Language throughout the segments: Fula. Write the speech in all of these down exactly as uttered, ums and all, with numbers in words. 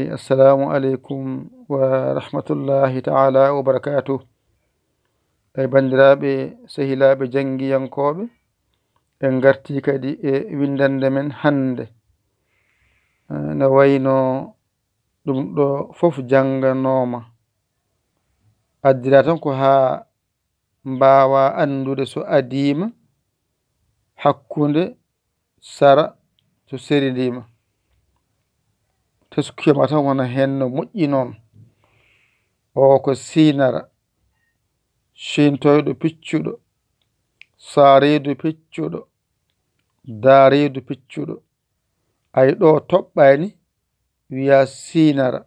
Assalamu aleykum wa rahmatullahi ta'ala wa barakatuh. Ay banndiraaɓe, sehilaaɓe janngiyankooɓe, en ngartii kadi e winndannde men hannde. Eh, no wayno ɗum ɗo fof jannganooma. Addira tan ko haa mbaawa anndude so adiima, hakkunde, sara, so serindiima. Teskuya ma tan wona heen no moƴƴi noon. O ko siinara, ciintoyɗo piccuɗo, saareedu piccuɗo, daareedu piccuɗo. Ay ɗo toɓɓaani, wiya siinara.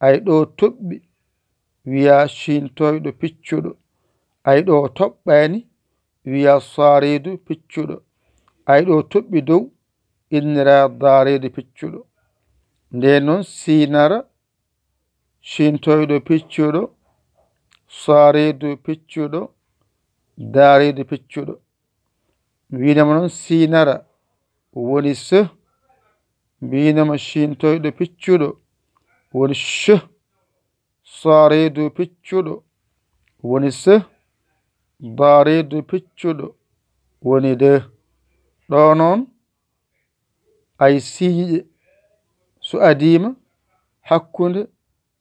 Ay ɗo toɓɓi, wiya ciintoyɗo piccuɗo. Ay ɗo toɓɓaani, wiya saareedu piccuɗo. Ay ɗo toɓɓi dow, innira daareedu piccuɗo. Ndeen noon siinara, ciintoyɗo piccuɗo, saareedu piccuɗo, daareedu piccuɗo. Mbiinoma noon siinara woni se, mbiinoma ciintoyɗo piccuɗo woni ce, saareedu piccuɗo woni se, daareedu piccuɗo woni de. Ɗo noon, ay siiñiiɗe so adiima hakkunde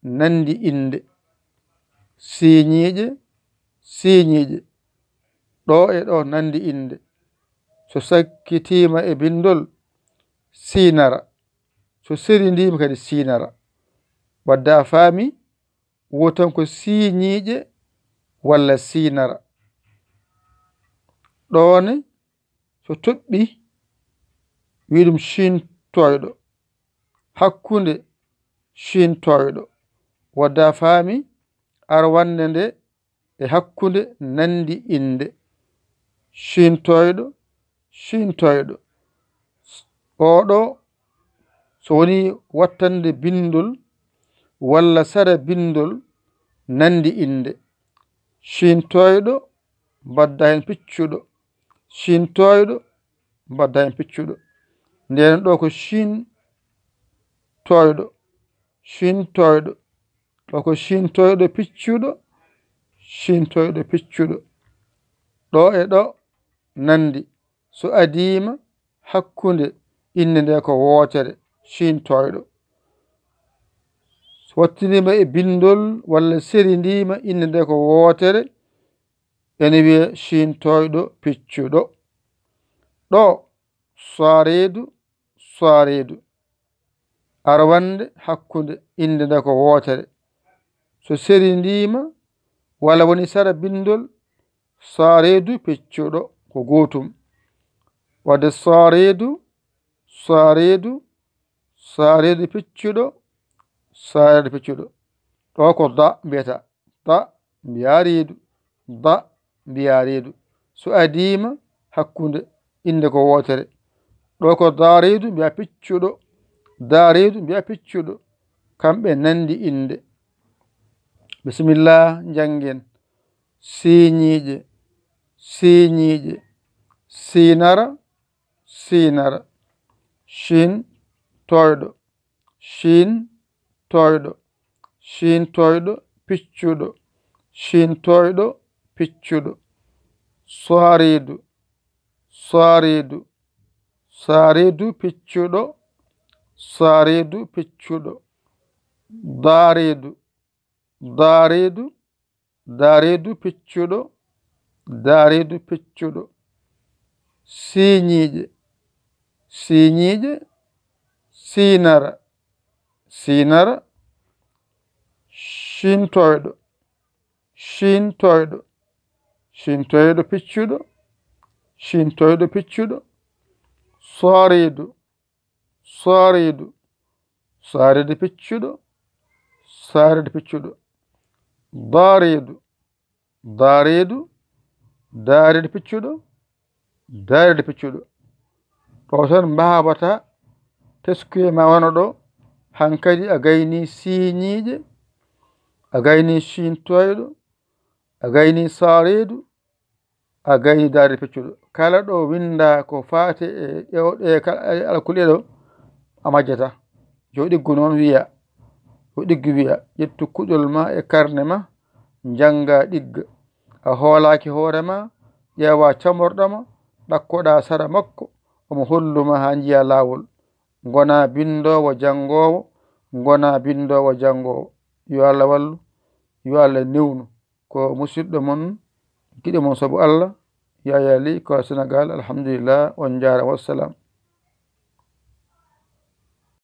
nanndi innde. Siiñiiɗe, siiñiiɗe, ɗo e ɗo nanndi innde. So sakkitiima e binndol, siinara. So serindiima kadi siinara. Wadde a faami, wotan ko siiñiiɗe walla siinara. Ɗo ne, so toɓɓi, wi ɗum ciintoyɗo, hakkunde ciintoyɗo. Wadde a faami, arwannde nde e hakkunde nanndi innde. Ciintoyɗo, ciintoyɗo. Oɗo, so woni wattande binndol walla sara binndol nanndi innde. Ciintoyɗo, mbaɗda heen piccuɗo. Ciintoyɗo, mbaɗda heen piccuɗo. Ndeen ɗo ko ciintoyɗo, ciintoyɗo. Ɗo ko ciintoyɗo piccuɗo, ciintoyɗo piccuɗo. Ɗo e ɗo nanndi. So adiima hakkunde, innde nde ko wootere, ciintoyɗo. So wattiniima e binndol walla serindiima, innde nde ko wootere, ene wiyee ciintoyɗo piccuɗo. Ɗo, saareedu, saareedu. Arwannde hakkunde, innde nde ko wootere. So serindiima walla woni sara binndol, saareedu piccuɗo ko gootum. Wadde saareedu, saareedu, saareedu piccuɗo, saareedu piccuɗo. Ɗo ko da mbiyata. Da mbiya reedu, da mbiya reedu. So adiima hakkunde, innde ko wootere. Ɗo ko da reedu mbiya piccuɗo, da reedu mbiya piccuɗo. Kamɓe nanndi innde. Bisimilla, njanngen. Siiñiiɗe, siiñiiɗe, siinara, siinara, ciin toyɗo, ciin toyɗo, ciin toyɗo piccuɗo, ciin toyɗo piccuɗo, saareedu, saareedu, saareedu piccuɗo, saareedu piccuɗo, daareedu, daareedu, daareedu piccuɗo, daareedu piccuɗo, siiñiiɗe, siiñiiɗe, siinara, siinara, ciintoyɗo, ciintoyɗo, ciintoyɗo piccuɗo, ciintoyɗo piccuɗo, saareedu, saareedu, saareedu piccuɗo, saareedu piccuɗo, daareedu, daareedu, daareedu piccuɗo, daareedu piccuɗo. Ɗo tan mbaawata teskuye ma wano ɗo, hankadi a gaynii siiñiiɗe, a gaynii ciintoyɗo, a gaynii saareedu, a gayni daareedu piccuɗo. Kala ɗo winnda ko faati e ɗe, ɗe kala, e alkule ɗo, a majjata. Jooɗiggu noon wiya, Ko ɗiggu wiya, ƴettu kuɗol ma e karne ma, njannga ɗigga. A hoolaaki hoore ma, ƴeewa camorɗo ma, ɗakkoɗa sara makko, omo hollu ma haa njiya laawol. Ngona binndoowo janngoowo, ngona binndoowo janngoowo. Yo Allah wallu, yo Allah newnu. Ko musidɗo mon, giɗo mon sabu Allah, Yaya Ly, ko Sénégal. Alhamdulillah, on njaaraama, wassalam.